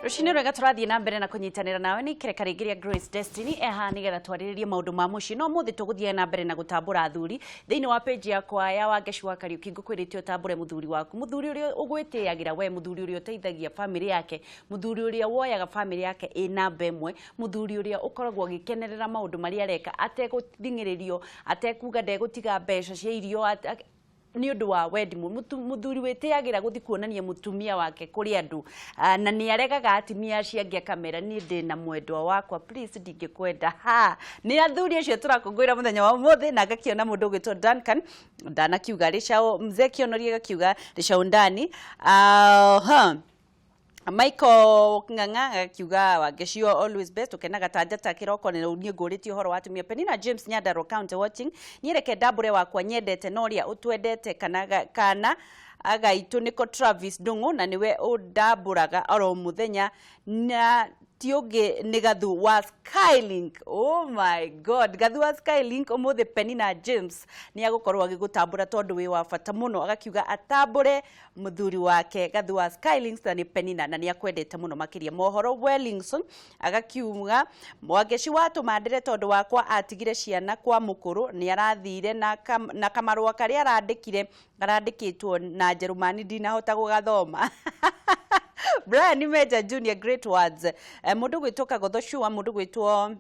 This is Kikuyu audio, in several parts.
Rũcinĩ rwega, tũrathiĩ na mbere na kũnyitanĩra nawe nĩ ikereka rĩngĩ rĩa Grace Destiny eha nĩgetha twarĩrĩrie maũndũ ma mũciĩ. No ũmũthĩ tũgũthiĩ na mbere na gũtambũra athuri thĩinĩ wa page yakwa ya Wangeci wa Kariũki. Ngũkwĩrĩte ũtambũre mũthuri waku, mũthuri ũrĩa ũgwĩtĩagĩra we, mũthuri ũrĩa ũteithagia bamĩrĩ yake, mũthuri ũrĩa woyaga bamĩrĩ yake ĩ namba ĩmwe, mũthuri ũrĩa ũkoragwo agĩkenerera maũndũ marĩa areka ategũthing'ĩrĩrio, atekuga ndegũtiga mbeca cia irio nĩ ũndũ wa wendi. Mũthuri wĩtĩagĩra gũthiĩ kuonania mũtumia wake kũrĩ andũ. Ah, na nĩ aregaga atumia acio angĩ akamera, "Niĩ ndĩ na mwendwa wakwa, please, ndingĩkwenda." Ha nĩ athuri acio tũrakũngũĩra mũthenya wa ũmũthĩ. Na ngakĩona mũndũ ũgwĩtwo Duncan ndanakiuga Rĩcaũ, mzee Kĩonoria gakiuga Rĩcaũ ndani. Ah, huh. Michael Ng'ang'a akiuga, "Wangeci always best, ukenaga ta njata kĩroko." Nĩ niĩ ngũrĩtie ũhoro wa atumia. Penina James, Nyandarua County watching. Niĩ reke ndambũre wakwa nyendete na ũrĩa ũtwendete kana kana agaitũ nĩko Travis Ndung'u, na nĩwe ũndambũraga oro mũthenya, na ti ũngĩ nĩ Gathu wa Skylink. Oh my God, Gathu wa Skylink, ũmũthĩ Penina James nĩ agũkorwo agĩgũtambũra tondũ wĩ wa bata mũno. Agakiuga atambũre mũthuri wake Gathu wa Skylinks na nĩ Penina, na nĩ akwendete mũno makĩria. Mohoro Wellington agakiuga, "Mwangeci watũmandĩre tondũ wakwa atigire ciana kwa mũkũrũ, nĩ arathire na kamarũa karĩa arandĩkire arandĩkĩtwo na Njerumani, ndinahota gũgathoma." Brian Major Junior, great words. Mũndũ gwĩtwo Kagotho Shua, mũndũ gwĩtwo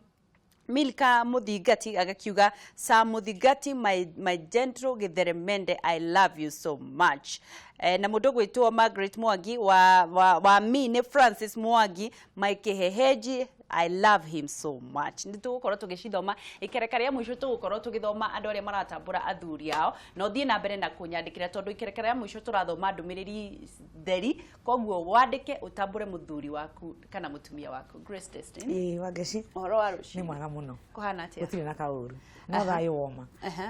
Milka Muthingati agakiuga, "Sir Muthingati, my gentle Githeremende, I love you so much." Na mũndũ gwĩtwo Margaret Mwangi wa mi nĩ Francis Mwangi, "My Kiheheji, I love him so much." Nĩ tũgũkorwo tũgĩcithoma ikereka rĩa mũico, tũgũkorwo tũgĩthoma andũ arĩa maratambũra athuri ao, na ũthiĩ na mbere na kũnyandĩkĩra tondũ ikereka rĩa mũico tũrathoma ndũmĩrĩri theri. Koguo wandĩke ũtambũre mũthuri waku kana mũtumia waku. Grace Destiny. Ĩĩ, Wangeci. Ũhoro wa Nĩ rũciũ? Mwega mũno. Kũhana atĩa? Gũtirĩ na kaũru, no thayũ woma.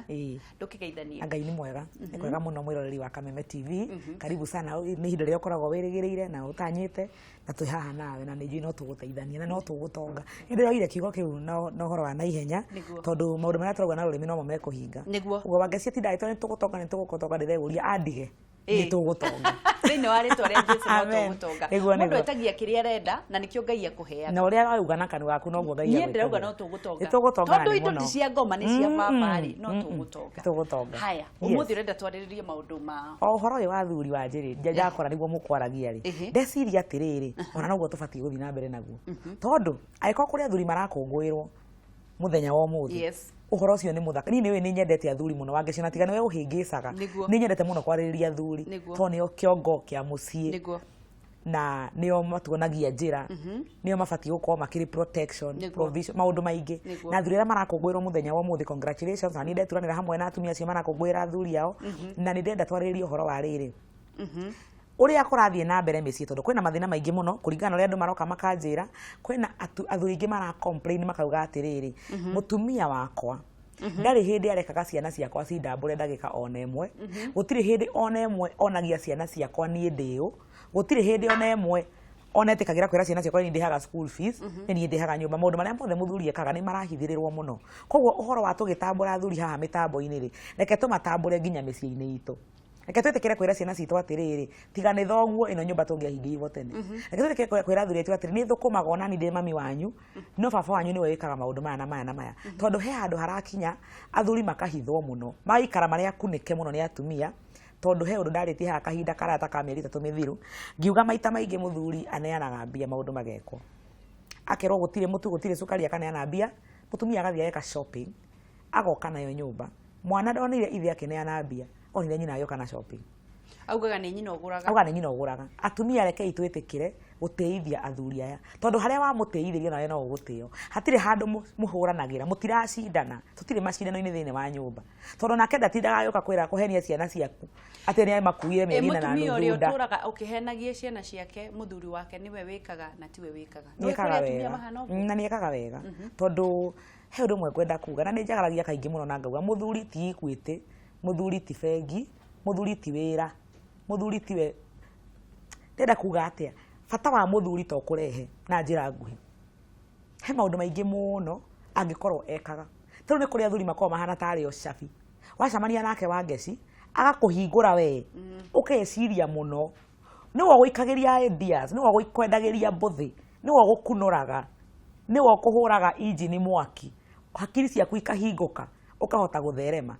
Ĩĩ. Ndũkĩgeithanie. Ngai nĩ mwega, nĩ kwega mũno. Mwĩroreri wa Kameme TV, karibu sana. Nĩ ihinda rĩrĩa ũkoragwo wĩrĩgĩrĩire na ũtanyĩte, na twĩ haha nawe, na nĩ njũĩ no tũgũteithania na no tũgũtonga. Nĩ ndĩroire kiugo kĩu na ũhoro wa naihenya, tondũ maũndũ marĩa tũrauga na rũrĩmĩ nomo mekũhinga. Ũguo Wangeci atinda agĩtwĩra nĩ tũgũtonga, nĩ tũgũtonga, ndĩreũria andige, nĩ tũgũtonga. Thĩinĩ wa rĩtwa rĩa Jesu no Amen. tũgũtonga. Nĩguo, Mũndũ nĩguo. etagia kĩrĩa arenda na nĩkĩo Ngai akũheaga. Na ũrĩa wauga na kanua gaku noguo Ngai Niĩ ndĩrauga agwĩkagĩra. no tũgũtonga. Nĩ tũgũtonga na Tondũ nĩ indo mũno. ti cia ngoma, nĩ cia baba rĩ, no tũgũtonga. Nĩ tũgũtonga. Haya, ũmũthĩ ũrenda twarĩrĩrie maũndũ ma O ũhoro ũyũ wa athuri wa njĩrĩ ndakora nĩguo mũkwaragia rĩ, ndeciria atĩrĩrĩ, ona noguo tũbatiĩ gũthiĩ na mbere naguo, tondũ angĩkorwo kũrĩ athuri marakũngũĩrwo mũthenya wa ũmũthĩ, ũhoro ũcio nĩ mũthaka. Niĩ nĩũĩ nĩ nyendete athuri mũno, Wangeci, na tiga nĩwe ũhĩngĩcaga, nĩ nyendete mũno kwarĩrĩria athuri, tondũ nĩo kĩongo kĩa mũciĩ na nĩo matuonagia njĩra, nĩo mabatiĩ gũkorwo makĩrĩ protection, provision, maũndũ maingĩ. Na athuri arĩa marakũngũĩrwo mũthenya wa ũmũthĩ, congratulations. Na niĩ ndeturanĩra hamwe na atumia acio marakũngũĩra athuri ao, na nĩ ndĩrenda twarĩrĩrie ũhoro wa rĩrĩ, ũrĩa kũrathiĩ na mbere mĩciĩ, tondũ kwĩna mathĩna maingĩ mũno kũringana na ũrĩa andũ maroka makanjĩra. Kwĩna athuri aingĩ mara complain makauga atĩrĩrĩ, "Mũtumia wakwa ndarĩ hĩndĩ arekaga ciana ciakwa cindambũre ndagĩka ona ĩmwe. Gũtirĩ hĩndĩ ona ĩmwe onagia ciana ciakwa niĩ ndĩũ. Gũtirĩ hĩndĩ ona ĩmwe ona etĩkagĩra kwĩra ciana ciakwa nĩ ndĩhaga school fees, nĩ niĩ ndĩhaga nyũmba." Maũndũ marĩa mothe mũthuri ekaga nĩ marahithĩrĩrwo mũno. Koguo ũhoro wa tũgĩtambũra athuri haha mĩtambo-inĩ rĩ, reke tũmatambũre nginya mĩciĩ-inĩ itũ. Reke twĩtĩkĩre kwĩra ciana citũ atĩrĩrĩ, tiga nĩ thoguo ĩno nyũmba tũngĩahingĩirwo tene. Reke twĩtĩkĩre kwĩra athuri aitũ atĩrĩ, nĩ thũkũmaga ona niĩ ndĩ mami wanyu, no baba wanyu nĩwe wĩkaga maũndũ maya na maya na maya, tondũ he handũ harakinya athuri makahithwo mũno, magaikara marĩ akunĩke mũno nĩ atumia. Tondũ he ũndũ ndarĩtie haha kahinda karaya ta ka mĩeri 3 mĩthiru, ngiuga maita maingĩ mũthuri aneanaga mbia, maũndũ magekwo, akerwo gũtirĩ mũtu, gũtirĩ cukari, akaneana mbia, mũtumia agathiĩ ageka shopping, agoka nayo nyũmba. Mwana ndonire ithe akĩneana mbia, onire nyina agĩũka na shopping. Augaga nĩ nyina ũgũraga. Augaga nĩ nyina ũgũraga. Atumia, rekei twĩtĩkĩre gũtĩithia athuri aya, tondũ harĩa wamũtĩithĩria nawe no ũgũtĩo. Hatirĩ handũ mũhũranagĩra, mũtiracindana, tũtirĩ macindano-inĩ thĩinĩ wa nyũmba, tondũ nake ndatindaga agĩũka kwĩra kũhenia ciana ciaku atĩ nĩ makuire mĩeri 4 na Mũtumia ũrĩa nuthu nda. ũtũraga ũkĩhenagia ciana ciake mũthuri wake nĩwe wĩkaga na tiwe wĩkaga. Nĩ Nĩũĩ ekaga kũrĩ atumia wega. mahana ũguo? Na nĩ ekaga wega, tondũ he ũndũ ũmwe ngwenda kuga, na nĩ njagaragia kaingĩ mũno na ngauga, mũthuri ti Equity, mũthuri ti bengi, mũthuri ti wĩra, mũthuri tiwe. Ndĩrenda kuga atĩa? Bata wa mũthuri to kũrehe na njĩra nguhĩ, he maũndũ maingĩ mũno angĩkorwo ekaga. Tarĩu nĩ kũrĩ athuri makoragwo mahana tarĩ o cabi. Wacemania nake Wangeci, Agakũhingũra we, ũkeciria mũno. Nĩwe ũgũikagĩria ideas, nĩwe ũkwendagĩria mbũthĩ, nĩwe ũgũkunũraga, nĩwe ũkũhũraga injini mwaki, hakiri ciaku ikahingũka, ũkahota gũtherema.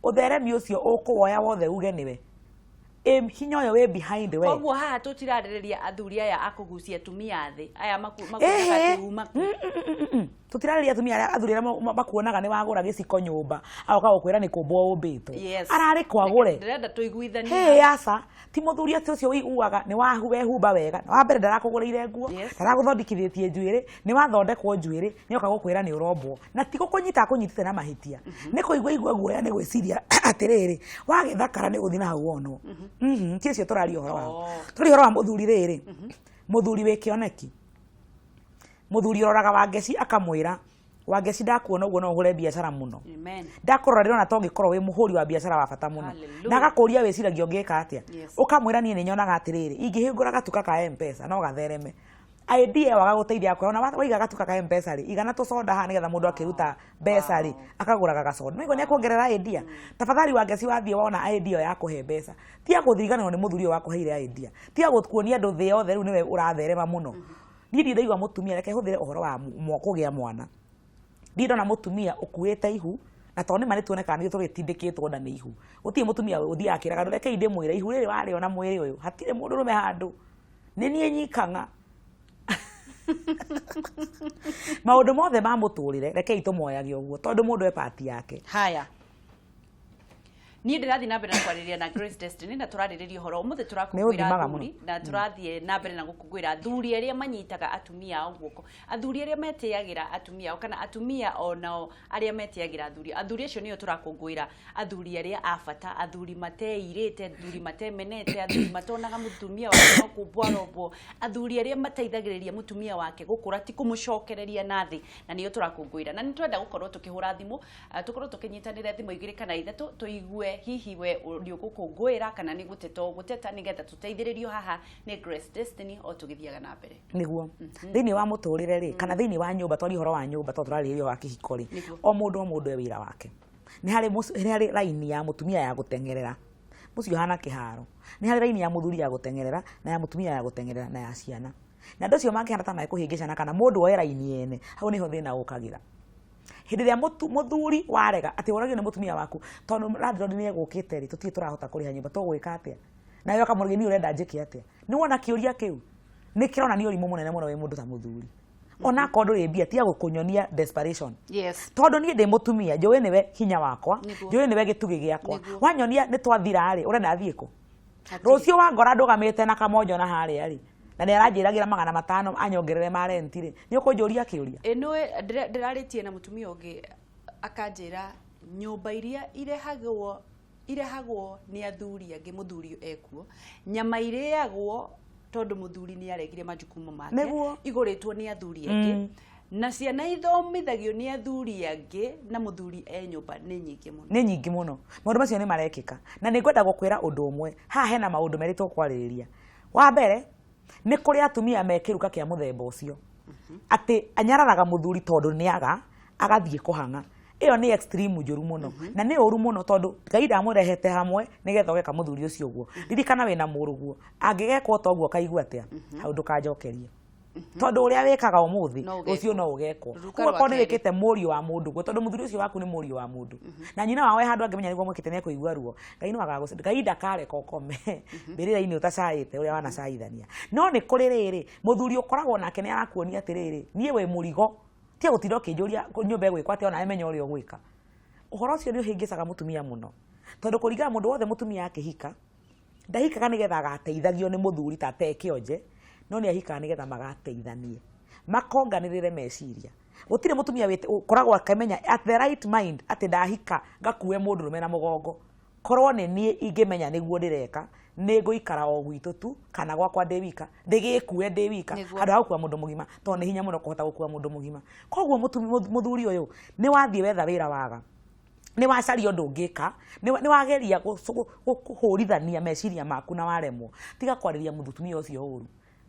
Ũtheremi ũcio ũkũwoya wothe uge nĩwe ĩ hinya ũyũ wĩ behind we. Koguo haha tũtirarĩrĩria athuri aya a kũgucia atumia thĩ aya makuonaga atĩ uma kũ. Tũtirarĩria atumia arĩa, athuri arĩa makuonaga nĩ wagũra gĩciko nyũmba, agoka gũkwĩra nĩ kũmbwo ũmbĩtwo. Ararĩ kwagũre. Ndĩrenda tũiguithanie. Hĩ, aca, ti mũthuri atĩ ũcio ũiguaga nĩ wehumba wega. Wa mbere ndarakũgũrĩire nguo, ndaragũthondekithĩtie njuĩrĩ, nĩ wathondekwo njuĩrĩ, nĩ oka gũkwĩra nĩ ũrombwo. Na ti gũkũnyita akũnyitĩte na mahĩtia. Nĩ kũigua aigua guoya nĩ gwĩciria atĩrĩrĩ, wagĩthakara nĩ ũgũthiĩ na hau wonwo. Ti ũcio tũraria ũhoro wao. Tũraria ũhoro wa mũthuri rĩrĩ, mũthuri wĩ kĩoneki. Mũthuri ũroraga Wangeci akamwĩra, Wangeci ndakuona ũguo no ũhũre biacara mũno. Amen. Ndakũrora ndĩrona ta ũngĩkorwo wĩ mũhũri wa biacara wa bata mũno. Hallelujah. Na agakũria wĩciragia ũngĩka atĩa. Ũkamwĩra niĩ nĩ nyonaga atĩrĩrĩ, ingĩhingũra gatuka ka M-Pesa no gathereme. Idea ĩyo agagũteithia akwĩra ona waiga gatuka ka M-Pesa rĩ, igana tũcoda haha nĩgetha mũndũ akĩruta mbeca rĩ, akagũraga gacoda. Nĩwaigua nĩ akuongerera idea. Tafadhali Wangeci wathiĩ wona idea ĩyo ya kũhe mbeca, tiga kũriganĩrwo nĩ mũthuri ũyũ wakũheire idea. Tiga kuonia andũ thĩ yothe rĩu nĩwe ũratherema mũno. Niĩ ndirĩ ndaigua mũtumia, reke hũthĩre ũhoro wa kũgĩa mwana. Ndirĩ ndona mũtumia ũkuĩte ihu, na tondũ nĩma nĩtuonekaga nĩ tũgĩtindĩkĩtwo nda nĩ ihu. Gũtirĩ mũtumia ũthiaga akĩraga andũ, rekei ndĩmwĩre, ihu rĩrĩ warĩona mwĩrĩ ũyũ, hatirĩ mũndũrũme handũ. Nĩ niĩ nyikang'a. Maũndũ mothe ma mũtũrĩre, rekei tũmoyage ũguo, tondũ mũndũ e part yake. Haya. Niĩ ndĩrathiĩ na mbere na kwarĩrĩria na Grace Destiny na tũrarĩrĩria ũhoro ũmũthĩ, tũrakũngũĩra Nĩ ũthimaga athuri na tũrathiĩ na mbere na gũkũngũĩra athuri arĩa manyitaga atumia ao guoko, athuri arĩa metĩagĩra atumia ao, kana atumia onao arĩa metĩagĩra athuri. Athuri acio nĩo tũrakũngũĩra, athuri arĩa a bata, athuri mateirĩte, athuri matemenete, athuri matonaga mũtumia wake no kũmbwo arombwo, athuri arĩa mateithagĩrĩria mũtumia wake gũkũra, ti kũmũcokereria na thĩ, na nĩo tũrakũngũĩra. Na nĩ twenda gũkorwo tũkĩhũra thimũ, tũkorwo tũkĩnyitanĩra thimũ igĩrĩ kana ithatũ, tũigue hihi we nĩ ũgũkũngũĩra kana nĩ gũteta ũgũteta, nĩgetha tũteithĩrĩrio haha nĩ Grace Destiny o tũgĩthiaga na mbere. Nĩguo thĩinĩ wa mũtũrĩre rĩ, kana thĩinĩ wa nyũmba, twaria ũhoro wa nyũmba tondũ tũrarĩrĩria wa kĩhiko rĩ, o mũndũ o mũndũ e wĩra wake. Nĩ harĩ raini ya mũtumia ya gũteng'erera, mũciĩ ũhana kĩharo. Nĩ harĩ raini ya mũthuri ya gũteng'erera, na ya mũtumia ya gũteng'erera, na ya ciana. Na andũ acio mangĩhana ta mekũhĩngĩcana kana mũndũ oe raini ene, hau nĩho thĩna ũkagĩra. Hĩndĩ ĩrĩa mũthuri warega atĩ ũragio nĩ mũtumia waku tondũ landlord nĩ egũkĩte rĩ, tũtirĩ tũrahota kũrĩha nyũmba, tũgwĩka atĩa? Nawe ũkamũria, niĩ ũrenda njĩke atĩa? Nĩ wona kĩũria kĩu nĩ kĩronania ũrimũ mũnene mũno wĩ mũndũ ta mũthuri. Ona akorwo ndũrĩ mbia, tiga gũkũnyonia desperation. Tondũ niĩ ndĩ mũtumia, njũĩ nĩwe hinya wakwa, njũĩ nĩwe gĩtugĩ gĩakwa. Wanyonia nĩ twathira rĩ, ũrenda thiĩ kũ? Rũciũ wangora ndũgamĩte na kamonjo na harĩa rĩ, na nĩ aranjĩragĩra 500 anyongerere ma rent rĩ, nĩ ũkũnjũria kĩũria? Ĩ nĩũĩ ndĩrarĩtie na mũtumia ũngĩ akanjĩra nyũmba iria irehagwo nĩ athuri angĩ, mũthuri ekuo, nyama irĩagwo tondũ mũthuri nĩ aregire majukumu make, igũrĩtwo nĩ athuri angĩ, na ciana ithomithagio nĩ athuri angĩ na mũthuri e nyũmba nĩ nyingĩ mũno. Nĩ nyingĩ mũno. Maũndũ macio nĩ marekĩka. Na nĩ ngwenda gũkwĩra ũndũ ũmwe. Haha hena maũndũ merĩ tũkwarĩrĩria. Wa mbere, nĩ kũrĩ atumia me kĩruka kĩa mũthemba ũcio, atĩ anyararaga mũthuri tondũ nĩ aga agathiĩ kũhang'a. Ĩyo nĩ extreme njũru mũno, na nĩ ũru mũno, tondũ Ngai ndamũrehete hamwe nĩgetha ũgeka mũthuri ũcio ũguo. Ririkana wĩna mũrũguo, angĩgekwo ta ũguo kaigua atĩa? Hau ndũkanjokerie, tondũ ũrĩa wĩkaga ũmũthĩ No ũgekwo. Rũciũ no ũgekwo. Rũruka Koguo rwa akorwo nĩ kerĩ. wĩkĩte mũriũ wa mũndũ ũguo, tondũ mũthuri ũcio waku nĩ mũriũ wa mũndũ na nyina wao e handũ angĩmenya nĩguo mwĩkĩte nĩ ekũigua ruo. Ngai no Ngai ndakareka ũkome mbĩrĩra-inĩ ũtacaĩte ũrĩa wanacaithania. No nĩ kũrĩ rĩrĩ mũthuri ũkoragwo nake nĩ arakuonia atĩrĩrĩ, niĩ wĩ mũrigo, tiga gũtinda ũkĩnjũria nyũmba ĩgwĩkwo atĩa, ona menya ũrĩa ũgwĩka. Ũhoro ũcio nĩ ũhĩngĩcaga mũtumia mũno, tondũ kũringana mũndũ wothe mũtumia akĩhika ndahikaga nĩgetha agateithagio nĩ mũthuri ta te kĩonje, no nĩ ahikaga nĩgetha magateithanie, makonganĩrĩre meciria. Gũtirĩ mũtumia ũkoragwo akĩmenya at the right mind atĩ ndahika ngakue mũndũrũme na mũgongo. Korwo nĩ niĩ ingĩmenya nĩguo ndĩreka, nĩ ngũikara o gwitũ tu kana gwakwa ndĩ wika, ndĩgĩkue ndĩ wika handũ ha gũkua mũndũ mũgima, tondũ nĩ hinya mũno kũhota gũkua mũndũ mũgima. Koguo mũthuri ũyũ, nĩ wathiĩ wetha wĩra waga, nĩ wacaria ũndũ ũngĩka, nĩ wageria kũhũrithania meciria maku na waremwo, tiga kwarĩria mũtumia ũcio ũru,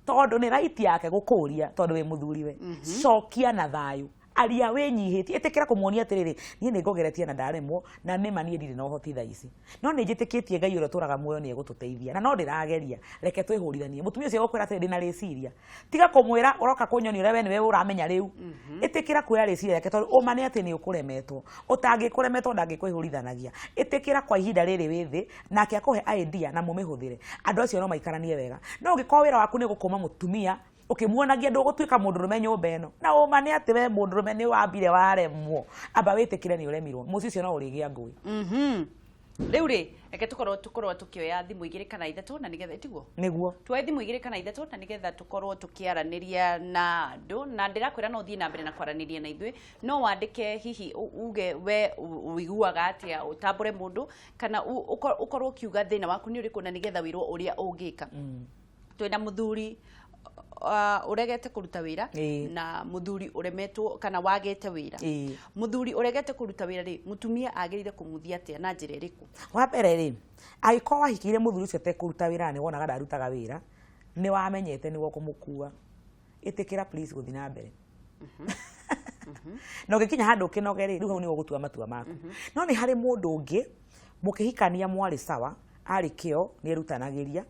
tondũ nĩ right yake gũkũria, tondũ wĩ mũthuriwe. Cokia na thayũ. Aria wĩnyihĩtie, ĩtĩkĩra kũmuonia atĩrĩrĩ, niĩ nĩ ngũgeretie na ndaremwo, na nĩma niĩ ndirĩ na ũhoti thaa ici, no nĩ njĩtĩkĩtie Ngai ũrĩa ũtũraga muoyo nĩ egũtũteithia, na no ndĩrageria, reke twĩhũrithanie. Mũtumia ũcio egũkwĩra atĩrĩ, ndĩna rĩciria, tiga kũmwĩra ũroka kũnyonia ũrĩa we nĩwe ũramenya rĩu. Ĩtĩkĩra kuoya rĩciria rĩake, tondũ ũma nĩ atĩ nĩ ũkũremetwo, ũtangĩkũremetwo ndangĩkwĩhũrithanagia. Ĩtĩkĩra kwa ihinda rĩrĩ wĩ thĩ, nake akũhe idea na mũmĩhũthĩre. Andũ acio no maikaranie wega. No ũngĩkorwo wĩra waku nĩ gũkũma mũtumia ũkĩmuonagia ndũgũtuĩka mũndũrũme nyũmba ĩno, na ũma nĩ atĩ we mũndũrũme nĩ wambire waremwo, amba wĩtĩkĩre nĩ ũremirwo, mũciĩ ũcio no ũrĩgĩa ngũĩ. Rĩu rĩ, reke tũkorwo tũkĩoya thimũ igĩrĩ kana ithatũ, na nĩgetha tiguo nĩguo tuoe thimũ igĩrĩ kana ithatũ, na nĩgetha tũkorwo tũkĩaranĩria na andũ. Na ndĩrakwĩra no ũthiĩ na mbere na kwaranĩria na ithuĩ, no wandĩke hihi uge we ũiguaga atĩa, ũtambũre mũndũ, kana ũkorwo ũkiuga thĩna waku nĩ ũrĩkũ, na nĩgetha wĩrwo ũrĩa ũngĩka. Twĩna mũthuri ũregete kũruta wĩra na mũthuri ũremetwo kana wagĩte wĩra. Mũthuri ũregete kũruta wĩra rĩ, mũtumia agĩrĩire kũmũthia atĩa na njĩra ĩrĩkũ? Wa mbere rĩ, angĩkorwo wahikĩire mũthuri ũcio atekũruta wĩra na nĩ wonaga ndarutaga wĩra, nĩ wamenyete nĩguo kũmũkua, ĩtĩkĩra please gũthiĩ na mbere. Na ũngĩkinya handũ ũkĩnoge rĩ, rĩu hau nĩho ũgũtua matua maku. No nĩ harĩ mũndũ ũngĩ mũkĩhikania mwarĩ sawa, arĩ kĩo, nĩ erutanagĩria,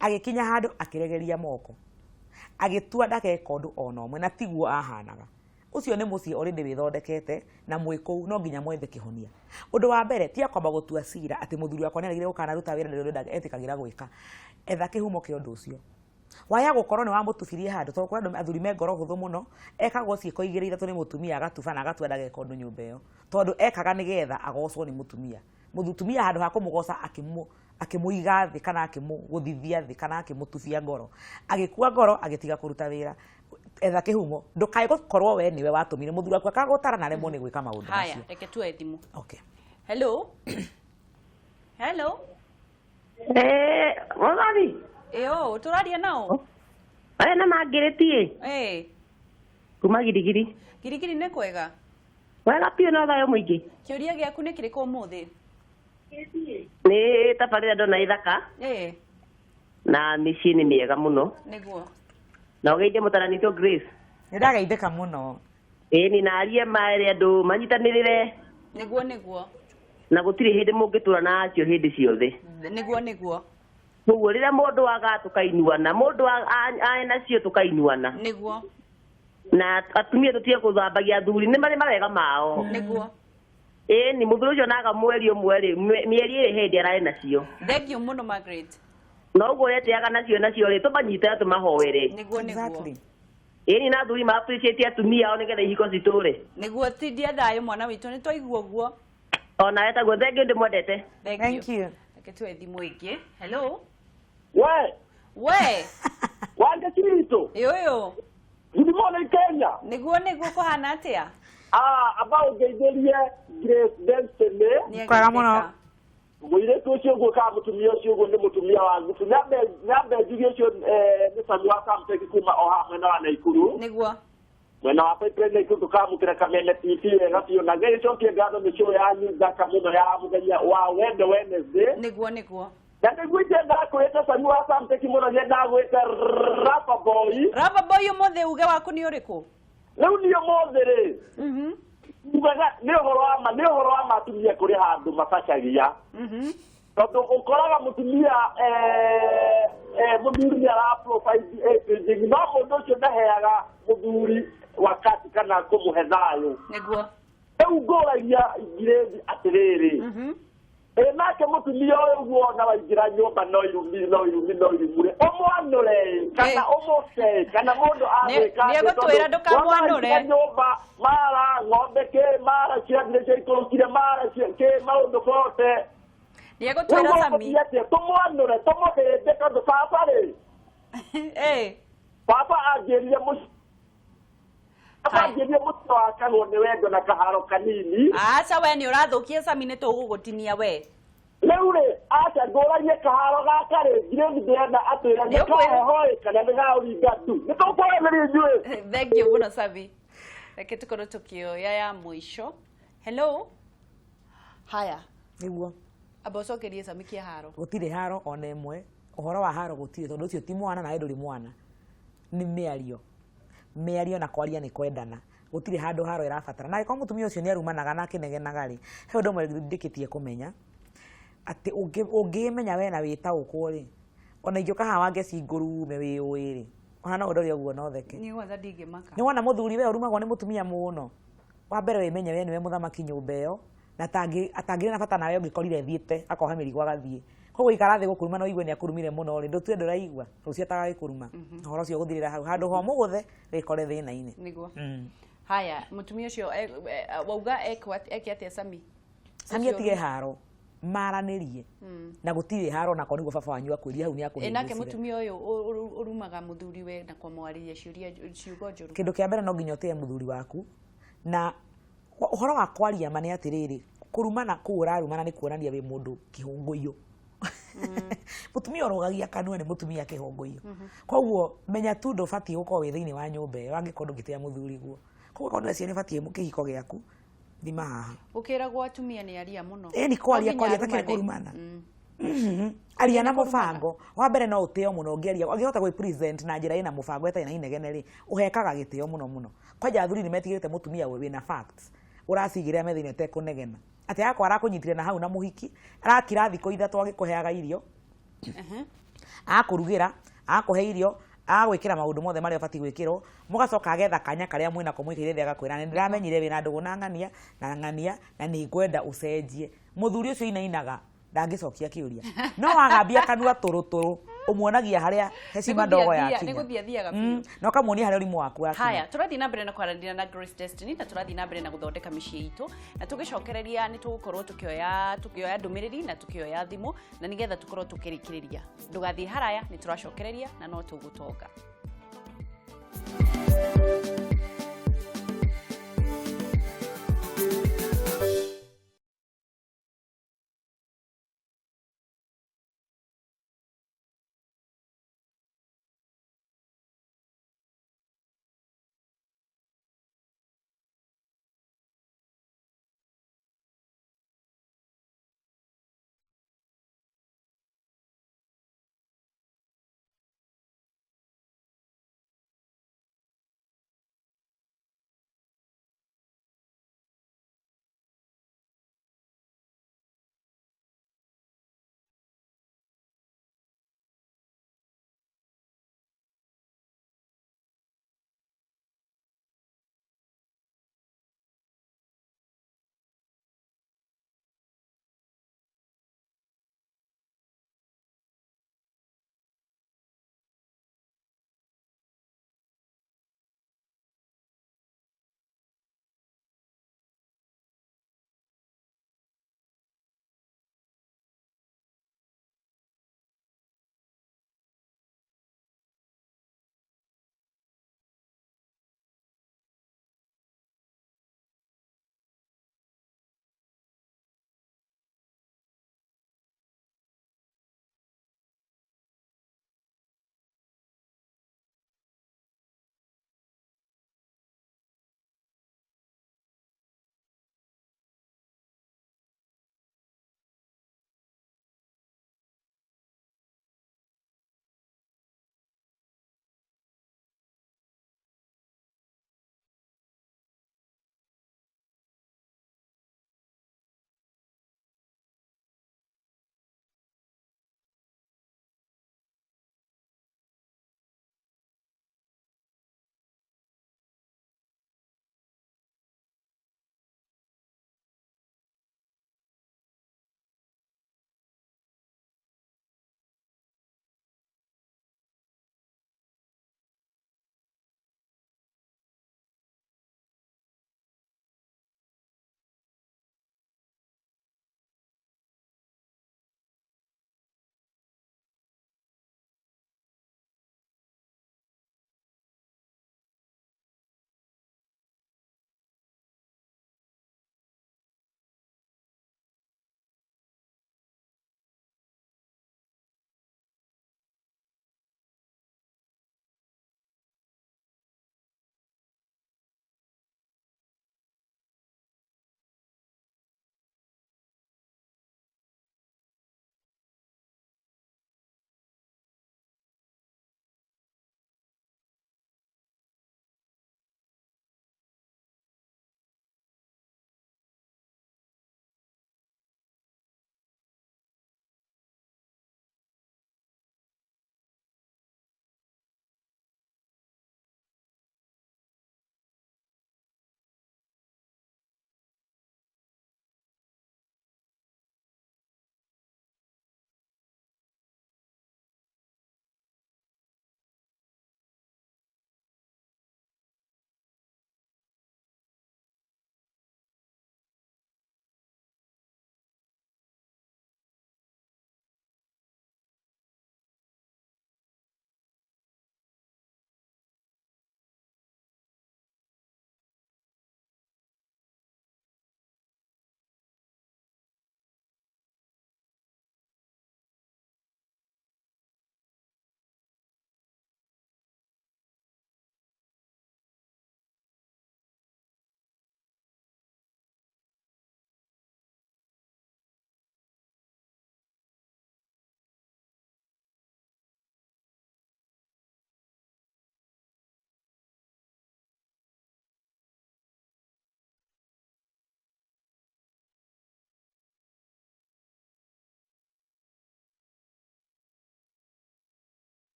agĩkinya handũ akĩregeria moko, agĩtua ndageka ũndũ ona ũmwe, na tiguo ahanaga. Ũcio nĩ mũciĩ already wĩthondekete, na mwĩ kũu no nginya mwethe kĩhonia. Ũndũ wa mbere, tiga kwamba gũtua cira atĩ mũthuri wakwa nĩ aregire gũkanaruta wĩra, ndĩrĩ ũndũ etĩkagĩra gwĩka. Etha kĩhumo kĩa ũndũ ũcio. Waya gũkorwo nĩ wamũtubirie handũ, tondũ kũrĩ andũ athuri me ngoro hũthũ mũno, ekagwo ciĩko igĩrĩ ithatũ nĩ mũtumia agatuba na agatua ndageka ũndũ nyũmba ĩyo, tondũ ekaga nĩgetha agocwo nĩ mũtumia. Mũtumia handũ ha kũmũgoca akĩmũiga thĩ, kana akĩmũgũthithia thĩ, kana akĩmũtubia ngoro, agĩkua ngoro agĩtiga kũruta wĩra. Etha kĩhumo, ndũkae gũkorwo we nĩwe watũmire mũthuri waku akagũtara na aremwo nĩ gwĩka maũndũ Haya, macio. Reke tuoe thimũ. Okay. Hello. Hello. Mũthoni. Ĩyo, tũraria nao? Aya na mangĩrĩtie. Kuma Girigiri. Girigiri nĩ kwega? Wega biũ na thayũ mũingĩ. Kĩũria gĩaku nĩ kĩrĩkũ ũmũthĩ? Nĩ tabarĩra ndona ĩthaka. Na mĩciĩ nĩ mĩega mũno. Nĩguo. Na ũgeithie mũtaranitũ Grace. Nĩ ndageithĩka mũno. Ĩni na arie maere andũ manyitanĩrĩre. Nĩguo nĩguo. Na gũtirĩ hĩndĩ mũngĩtũra na acio hĩndĩ ciothe. Nĩguo nĩguo. Koguo rĩrĩa mũndũ aga tũkainuana, mũndũ ae nacio tũkainuana. Nĩguo. Na atumia tũtige gũthambagia athuri, nĩ marĩ mawega mao. Nĩguo. Ĩni mũthuri ũcio naga mweri ũmwe rĩ, mĩeri ĩrĩ hĩndĩ ararĩ nacio. Thank you mũno Margaret. Na ũguo ũretĩaga nacio nacio rĩ, tũmanyite na tũmahoere. Nĩguo nĩguo. Ĩni na athuri ma appreciate atumia ao nĩgetha ihiko citũre. Nĩguo tindia thayũ mwana witũ, nĩ twaigua ũguo. Ona etaguo, thank you, ndĩmwendete. Thank you. Reke tuoe thimũ ĩngĩ. Hello. We. We. Wanja Kirito. Ĩũyũ. Good morning Kenya. Nĩguo nĩguo kũhana atĩa? Amba ũngeithĩrie Grace Destiny. Nĩ Kwega mũno. ageithĩka. Mũirĩtu ũcio ũguo kana mũtumia ũcio ũguo nĩ mũtumia wa Ngubu. Nyambe njuge ũcio, nĩ Sami wa Samtech kuma o haha mwena wa Naikuru. Nĩguo. Mwena wa Pipeline Naikuru tũkamũkĩra Kameme TV wega biũ, na Ngai cokie ngatho nĩ show yanyu thaka mũno ya mũthenya wa Wendo Wednesday. Nĩguo nĩguo. Na nĩguo ingĩenda kwĩta Sami wa Samtech mũno, nyenda gwĩta Rafa Boy. Rafa Boy, ũmũthĩ uge waku nĩ ũrĩkũ? Rĩu niĩ ũmũthĩ rĩ, ugaga nĩ ũhoro wa ma, nĩ ũhoro wa ma atumia kũrĩ handũ mabacagia. Tondũ ũkoraga mũtumia, mũthuri nĩ ara provide everything, no mũndũ ũcio ndaheaga mũthuri wakati kana kũmũhe thayũ. Nĩguo. Rĩu ngũragia Grace atĩrĩrĩ, ĩ nake mũtumia ũyũ ũguo ona waingĩra nyũmba no irumi, no irumi, no irumure, ũmwanũre kana ũmũce kana mũndũ agwĩka atĩa, Nĩegũtwĩra tondũ ndũkamwanũre. wona waingĩra nyũmba mara ng'ombe kĩ, mara ciathire ciaikũrũkire, mara kĩ, maũndũ bote. Nĩegũtwĩra Rĩu Sami. ũgũthiĩ atĩa? Tũmwanũre, tũmũhĩndĩ tondũ baba rĩ. Baba anjĩrire mũciĩ. Baba anjĩrire mũciĩ wakagwo nĩ wendo na kaharo kanini. Aca we nĩ ũrathũkia Sami, nĩ tũgũgũtinia we. Rĩu rĩ, aca ngũragie kaharo gaka rĩ, Grace ndĩrenda atwĩre nĩ Nĩ ũkwĩra. kaheho ĩ, kana nĩ ga ũringa tu. Nĩ tũkwaranĩria ithuĩ. Thank you mũno Sami. Reke tũkorwo tũkĩoya ya mũico. Hello. Haya. Nĩguo. Amba ũcokerie Sami kĩa haro. Gũtirĩ haro ona ĩmwe. Ũhoro wa haro gũtirĩ, tondũ ũcio ti mwana nawe ndũrĩ mwana. Nĩ mĩario. Mĩario na kwaria nĩ kwendana. Gũtirĩ handũ haro ĩrabatara. Na angĩkorwo mũtumia ũcio nĩ arumanaga na akĩnegenaga rĩ, he ũndũ ũmwe ndĩkĩtie kũmenya atĩ ũngĩmenya we na wĩtaũkwo rĩ, ona ingĩũka haha Wangeci ngũrume wĩũĩ rĩ, ona no ũndore ũguo no theke. Niĩ kwanza ndingĩmaka. Nĩ wona mũthuri we ũrumagwo nĩ mũtumia mũno, wa mbere wĩmenye we nĩwe mũthamaki nyũmba ĩyo, na atangĩrĩ na bata nawe ũngĩkorire thiĩte akoha mĩrigo agathiĩ. Koguo ikara thĩ gũkũruma na ũigue nĩ akũrumire mũno rĩ, ndũtue ndũraigua, rũciũ atagagĩkũruma. Ũhoro ũcio ũgũthirĩra hau. Handũ ha ũmũgũthe wĩkore thĩna-inĩ. Nĩguo. Haya, mũtumia ũcio wauga eke atĩa Sami? Sami atige haro, maranĩrie. Na gũtirĩ haro na nĩguo baba wanyu akwĩrie hau nĩ Ĩ nake akũhĩngĩcire. Mũtumia ũyũ ũrumaga mũthuri we na kũmwarĩria ciũria ciugo njũru. Kĩndũ kĩa mbere no nginya ũtĩe mũthuri waku, na ũhoro wa kwaria ma nĩ atĩrĩrĩ, kũrumana kũu ũrarumana nĩ kuonania wĩ mũndũ kĩhũngũiyũ. Mũtumia ũrũgagia kanua nĩ mũtumia kĩhũngũiyũ. Koguo menya tu ndũbatiĩ gũkorwo wĩ thĩinĩ wa nyũmba ĩyo angĩkorwo ndũngĩtĩa mũthuri guo. Koguo korwo nĩweciria nĩ ũbatiĩ kĩhiko gĩaku, thima haha. Gũkĩragwo atumia nĩ aria mũno. Ĩni kwaria No nginya kwaria takĩrĩ arumane. kũrumana. Aria na Nĩ kũrumana. mũbango. Wa mbere no ũtĩo mũno ũngĩaria, ũngĩhota gwĩ present na njĩra ĩna mũbango ĩtarĩ na inegene rĩ, ũhekaga gĩtĩo mũno mũno. Kwanja athuri nĩ metigĩrĩte mũtumia wĩna facts, ũracigĩrĩra metha-inĩ ũtekũnegena. Atĩ agakorwo arakũnyitire na hau na mũhiki, arakira thikũ ithatũ agĩkũheaga irio, agakũrugĩra, agakũhe irio, agagwĩkĩra maũndũ mothe marĩa ũbatiĩ gwĩkĩrwo, mũgacoka agetha kanya karĩa mwĩnako mũikaire thĩ agakwĩra nĩ ndĩramenyire wĩna ndũgũ na ng'ania na ng'ania na nĩ ngwenda ũcenjie. Mũthuri ũcio inainaga ndangĩcokia kĩũria, no wagambia kanua tũrũtũrũ ũmuonagia harĩa hecima ndogo yakinya. Nĩ gũthiĩ athiaga biũ. Na ũkamuonia harĩa ũrimũ waku wakinya. Haya, tũrathiĩ na mbere na kwaranĩria na Grace Destiny na tũrathiĩ na mbere na gũthondeka mĩciĩ itũ, na tũgĩcokereria nĩ tũgũkorwo tukĩoya ndũmĩrĩri na tukĩoya thimũ, na nĩgetha tũkorwo tũkĩrĩkĩrĩria. Ndũgathiĩ haraya, nĩ tũracokereria na no tũgũtonga.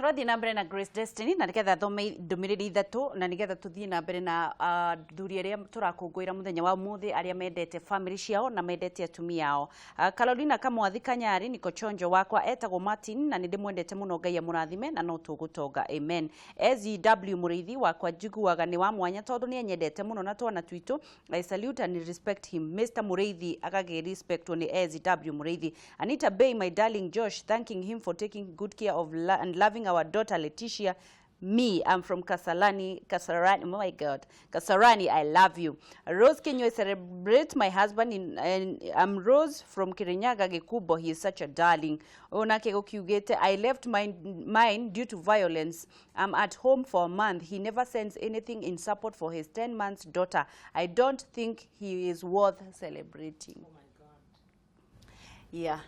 Tũrathiĩ na mbere na Grace Destiny na nĩgetha thome ndũmĩrĩri ithatũ na nĩgetha tũthiĩ na mbere na athuri arĩa tũrakũngũĩra mũthenya wa ũmũthĩ, arĩa mendete family ciao na mendete atumia ao. Carolina Kamwathi Kanyari, niko chonjo wakwa etagwo Martin na nĩ ndĩmwendete mũno, Ngai amũrathime na no tũgũtonga, amen. SEW Mũrĩithi wakwa njiguaga nĩ wa mwanya tondũ nĩ anyendete mũno na twana twitũ. I salute and respect him. Mr. Mũrĩithi agagĩ respectwo nĩ SEW Mũrĩithi. Anita Bay, my darling Josh, thanking him for taking good care of and loving our daughter Letitia. Me, I'm from Kasarani, Kasarani, oh my God, Kasarani, I love you. Rose Kenyo, I celebrate my husband, and I'm Rose from Kirinyaga Gikubo. He is such a darling. Onake Gokiugete, I left mine due to violence. I'm at home for a month. He never sends anything in support for his 10 months daughter. I don't think he is worth celebrating. Oh my God. Yeah.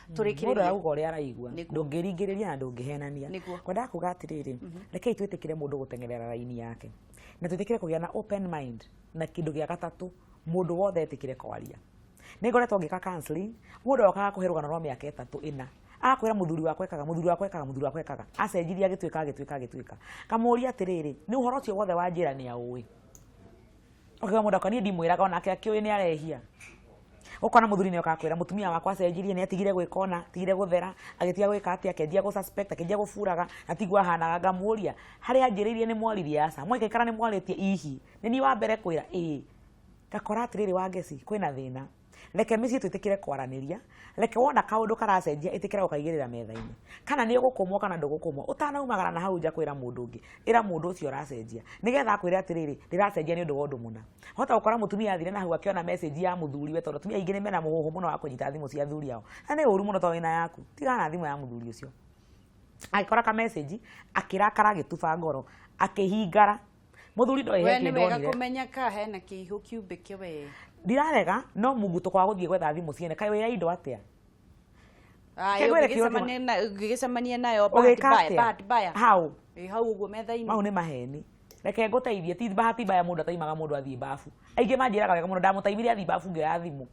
Mũndũ Tũrĩkĩrĩrie. Arauga ũrĩa araigua. Nĩguo. Ndũngĩringĩrĩria na ndũngĩhenania. Kwendaga kuga atĩrĩrĩ, rekei twĩtĩkĩre mũndũ gũteng'erera raini yake na twĩtĩkĩre kũgĩa na open mind, na kĩndũ gĩa gatatũ, mũndũ wothe etĩkĩre kwaria. Nĩ ngoretwo ngĩka counseling, mũndũ okaga kũhe rũgano rwa mĩaka 3 4, agakwĩra mũthuri wakwa ekaga, mũthuri wakwa ekaga, mũthuri wakwa ekaga, acenjirie agĩtuĩka agĩtuĩka agĩtuĩka. Kamũria atĩrĩrĩ, nĩ ũhoro ũcio wothe wa njĩra nĩ aũĩ? Ũkauga mũndũ akwa niĩ ndimwĩraga, onake akĩũĩ nĩ arehia. Ũkona mũthuri nĩ okaga kwĩra mũtumia wakwa acenjirie, nĩ atigire gwĩka ona atigire gũthera, agĩtiga gwĩka atĩa, akĩanjia gũ suspect, akĩanjia gũburaga na tiguo ahanaga. Ngamũria harĩa anjĩrĩirie nĩ mwaririe? Aca. Mwaikaikara nĩ mwarĩtie? Ihi nĩ niĩ wa mbere kwĩra ĩĩ. Ngakora atĩrĩrĩ, Wangeci, kwĩna thĩna. Reke mĩciĩ twĩtĩkĩre kwaranĩria. Reke wona kaũndũ karacenjia, ĩtĩkĩra gũkaigĩrĩra metha-inĩ, kana nĩ ũgũkũmwo kana ndũgũkũmwo. Ũtanaumagara na hau nja kwĩra mũndũ ũngĩ, ĩra mũndũ ũcio ũracenjia nĩgetha akwĩre atĩrĩrĩ, ndĩracenjia nĩ ũndũ wa ũndũ mũna. Hota gũkora mũtumia athire na hau akĩona message ya mũthuri we, tondũ atumia aingĩ nĩ mena mũhũhũ mũno wa kũnyita thimũ cia athuri ao, na nĩ ũru mũno tondũ wĩna yaku, tigana na thimũ ya mũthuri ũcio. Agĩkora ka message, akĩrakara, agĩtuba ngoro, akĩhingara. Mũthuri ndoĩ he We nĩ kĩndũ wega onire. Kũmenya ka hena kĩihũ kiumbĩke we. Ndirarega, no mũgutũko wa gũthiĩ gwetha thimũ ciene, kaĩ wĩya indo atĩa? Aya, Kĩngwĩre kĩũria. Ũngĩgĩcemania nayo bahati Ũgĩka mbaya, atĩa? bahati mbaya. Hau. Ĩ hau ũguo metha-inĩ. Mau nĩ maheni. Reke ngũteithie, ti bahati mbaya mũndũ ataimaga mũndũ athiĩ babu. Aingĩ manjĩraga wega mũno, ndamũtaimire athiĩ babu ngĩoya thimũ.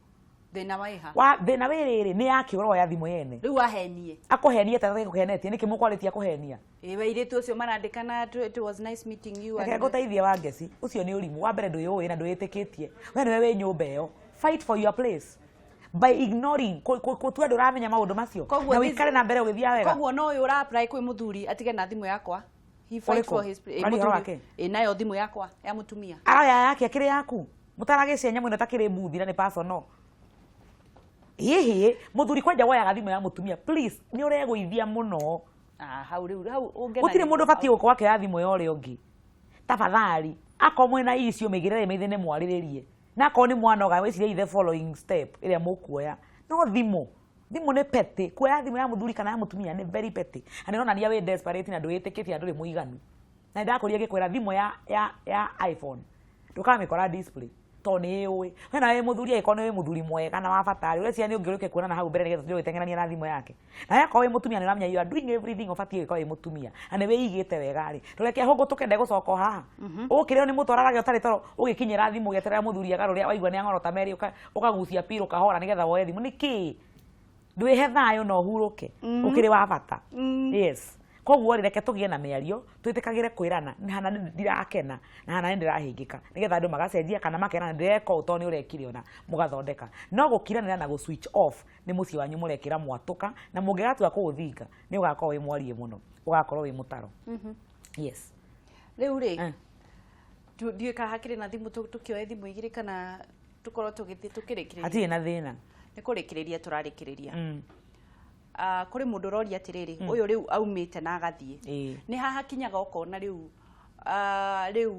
Thĩna wĩha? Wa thĩna wĩ rĩrĩ, nĩ yakĩũra oya thimũ yene. Rĩu ahenie. Akũhenie ta kũhenetie nĩkĩ mũkwarĩtie akũhenia? Ĩ airĩtu ũcio marandĩkana, "It was nice meeting you." Reke ngũteithie, Wangeci, ũcio nĩ ũrimũ. Wa mbere ndwĩyũĩ na ndwĩĩtĩkĩtie we nĩwe wĩ nyũmba ĩyo. Fight for your place by ignoring gũtua ndũramenya maũndũ macio Koguo na ũikare na mbere ũgĩthiaga wega. Koguo no ũyũ ũra apply kwĩ mũthuri atige na thimũ yakwa. He fight Ũrĩkũ? for his Ũraria ũhoro mũthuri. wake? Ĩ nayo thimũ yakwa ya mũtumia. Aroya yake akĩrĩ yaku, mũtaragĩcia nyamũ ĩno takĩrĩ mbuthi na nĩ personal. Hihi mũthuri kwanja woyaga thimũ ya mũtumia, please, nĩ ũregũithia mũno. Ah, hau rĩu hau ũngenagia. Gũtirĩ mũndũ ũbatiĩ gũkorwo akĩoya thimũ ya ũrĩa ũngĩ. Tafadhali, akorwo mwĩna icio, mĩigĩrĩre mĩthĩ mwarĩrĩrie, na akorwo nĩ mwanoga, wĩcirie the following step ĩrĩa mũkuoya. No thimũ nĩ petty. Kuoya thimũ ya mũthuri kana ya mũtumia nĩ very petty, na nĩ ĩronania wĩ desperate na ndwĩtĩkĩtie na ndũrĩ mũiganu. Na nĩndakũria ngĩkwĩra thimũ ya iPhone ndũkamĩkora display tondũ nĩ ĩũĩ we nawe wĩ mũthuri. Angĩkorwo nĩ wĩ mũthuri mwega na wa bata rĩ, ũreciria nĩ ũngĩ ũrĩke kuonana hau mbere nĩgetha tũthiĩ ũgĩteng'erania na thimũ yake? Na akorwo wĩ mũtumia, nĩ ũramenya you are doing everything ũbatiĩ gwĩka wĩ mũtumia na nĩ wĩigĩte wega rĩ, ndũreke hũngũtũke ndegũcoka o haha ũkĩrĩo nĩ mũtwararage ũtarĩ toro, ũgĩkinyĩra thimũ ũgĩeterera mũthuri agarũre, waigua nĩ ang'orota merĩ, ũkagucia piru kahora nĩgetha woe thimũ. Nĩkĩ ndwĩhe thayũ na ũhurũke ũkĩrĩ wa bata? Yes. Koguo rĩ, reke tũgĩe na mĩario, twĩtĩkagĩre kwĩrana hana nĩ ndirakena na hana nĩ ndĩrahĩngĩka, nĩgetha andũ magacenjia kana makerana ndĩreka ũũ tondũ nĩ ũrekire, ona mũgathondeka. No gũkiranĩra na gũ switch off, nĩ mũciĩ wanyu mũrekĩra mwatũka, na mũngĩgatua kũũthinga nĩ ũgakorwo wĩ mwarie mũno, ũgakorwo wĩ mũtaro. Yes. Rĩu rĩ, ndiũĩ kana hakĩrĩ na thimũ, tũkĩoe thimũ igĩrĩ kana tũkorwo tũgĩthiĩ tũkĩrĩkĩrĩria. Hatirĩ na thĩna. Nĩ kũrĩkĩrĩria tũrarĩkĩrĩria. Ah, kũrĩ mũndũ ũroria atĩrĩrĩ, ũyũ rĩu aumĩte na agathiĩ, nĩ haha kinyaga ũkona rĩu, rĩu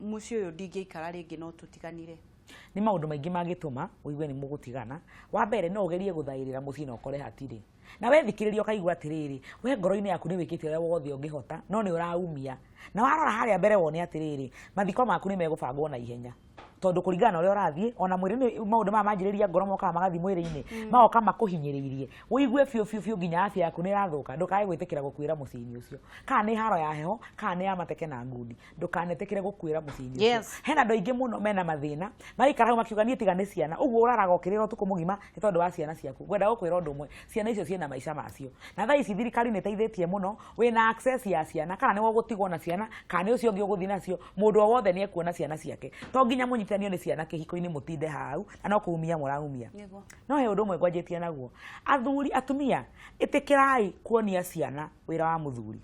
mũciĩ ũyũ ndingĩikara rĩngĩ, no tũtiganire. Nĩ maũndũ maingĩ mangĩtũma ũigue nĩ mũgũtigana. Wa mbere, no ũgerie gũthaĩrĩra mũciĩ na ũkore hatirĩ na wethikĩrĩria, ũkaigua atĩrĩrĩ, we ngoro-inĩ yaku nĩ wĩkĩte ũrĩa wothe ũngĩhota, no nĩ ũraumia, na warora harĩa mbere wone atĩrĩrĩ, mathiko maku nĩ megũbangwo na ihenya. Tondũ kũringana na ũrĩa ũrathiĩ ona mwĩrĩ-inĩ, maũndũ maya manjĩrĩria ngoro mokaga magathiĩ mwĩrĩ-inĩ, magoka makũhinyĩrĩirie, ũigue biũ biũ biũ nginya afya yaku nĩ ĩrathũka. Ndũkae gwĩtĩkĩra gũkuĩra mũciĩ-inĩ ũcio, kana nĩ haro ya heho, kana nĩ ya mateke na ngundi, ndũkanetĩkĩre gũkuĩra mũciĩ-inĩ ũcio. Hena andũ aingĩ mũno mena mathĩna, maraikara hau makiuga niĩ tiga nĩ ciana. Ũguo ũraraga ũkĩrĩra ũtukũ mũgima nĩ tondũ wa ciana ciaku. Ngwenda gũkwĩra ũndũ ũmwe, ciana icio ciĩna maica macio, na thaa ici thirikari nĩ ĩteithĩtie mũno. Wĩna access ya ciana, kana nĩwe ũgũtigwo na ciana, kana nĩ ũcio ũngĩ ũgũthiĩ nacio, mũndũ o wothe nĩ ekuona ciana ciake. To nginya mũnyitanio nĩ ciana kĩhiko-inĩ mũtinde hau na no kũumia mũraumia. No he ũndũ ũmwe ngwanjĩtie naguo, athuri, atumia, ĩtĩkĩrai kuonia ciana wĩra wa mũthuri.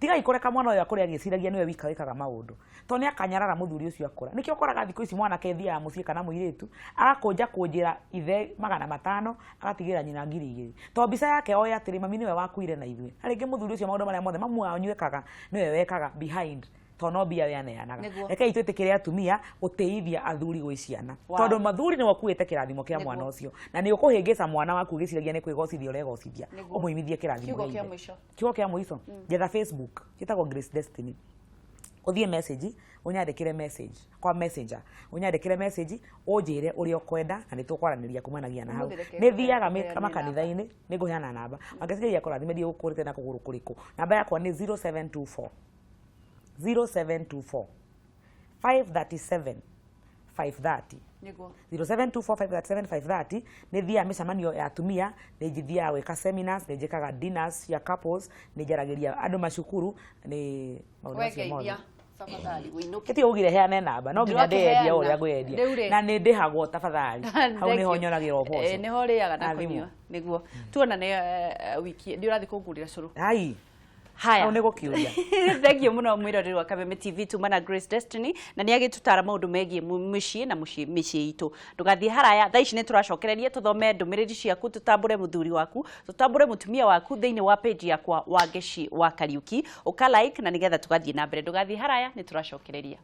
Tigai kũreka mwana ũyũ akũre agĩciragia nĩwe wika wĩkaga maũndũ, tondũ nĩ akanyarara mũthuri ũcio akũra. Nĩkĩo ũkoraga thikũ ici mwanake thiaga mũciĩ kana mũirĩtu agakũnja kũnjĩra ithe 500, agatigĩra nyina 2000, tondũ mbica yake oĩ atĩrĩ, mami nĩwe wakuire na ithuĩ. Na rĩngĩ mũthuri ũcio maũndũ marĩa mothe mamu wanyu ekaga nĩwe wekaga behind, tondũ no mbia we aneanaga. Rekei twĩtĩkĩre atumia gũtĩithia athuri gwĩ ciana, tondũ mathuri nĩwe ũkuĩte kĩrathimo kĩa mwana ũcio, na nĩ ũkũhĩngĩca mwana waku ũgĩciragia nĩ kwĩgocithia ũregocithia, ũmũimithie kĩrathimo Kiugo gĩa kĩa ithe. mũico. Kiugo kĩa mũico, njetha Facebook, gĩtagwo Grace Destiny. Ũthiĩ message, ũnyandĩkĩre message kwa Messenger, ũnyandĩkĩre message ũnjĩre ũrĩa ũkwenda, na nĩ tũkwaranĩria kumanagia na hau. Ũmũthĩ reke Nĩ thiaga ngũheane makanitha-inĩ. Nĩ ngũheana namba. Wangeciria kũrathime ndiĩ gũkũrĩte na kũgũrũ kũrĩkũ. Namba yakwa nĩ 0724 0724 537 530. 0724537530. Nĩ thiaga mĩcemanio ya atumia, nĩ thiaga gwĩka seminars, nĩ njĩkaga dinners cia couples, nĩ njaragĩria andũ macukuru, nĩ maũndũ macio mothe. Wengeithia tafadhali ũinũke. Ĩti ugire heane namba, no nginya ndĩyendie o ũrĩa Ndĩrakĩheana. ngwĩyendia. Rĩu rĩ. Na nĩ ndĩhagwo tafadhali. Hau nĩho Thank you. nyonagĩra ũboco. Nĩho ũrĩaga na Na thimũ. kũnyua. Nĩguo tuonane wiki nĩ ũrathiĩ kũngũrĩra cũrũ. Ai. Haya. Hau nĩ gũkĩũria. Thank you mũno mwĩroreri wa Kameme TV. Tuma na Grace Destiny na nĩ agĩtũtara maũndũ megiĩ mũciĩ na mĩciĩ itũ. Ndũgathiĩ haraya, thaa ici nĩ tũracokereria tũthome ndũmĩrĩri ciaku, tũtambũre mũthuri waku, tũtambũre mũtumia waku thĩinĩ wa page yakwa Wangeci wa Kariuki. Ũka like na nĩgetha tũgathiĩ na mbere. Ndũgathiĩ haraya, nĩ tũracokereria.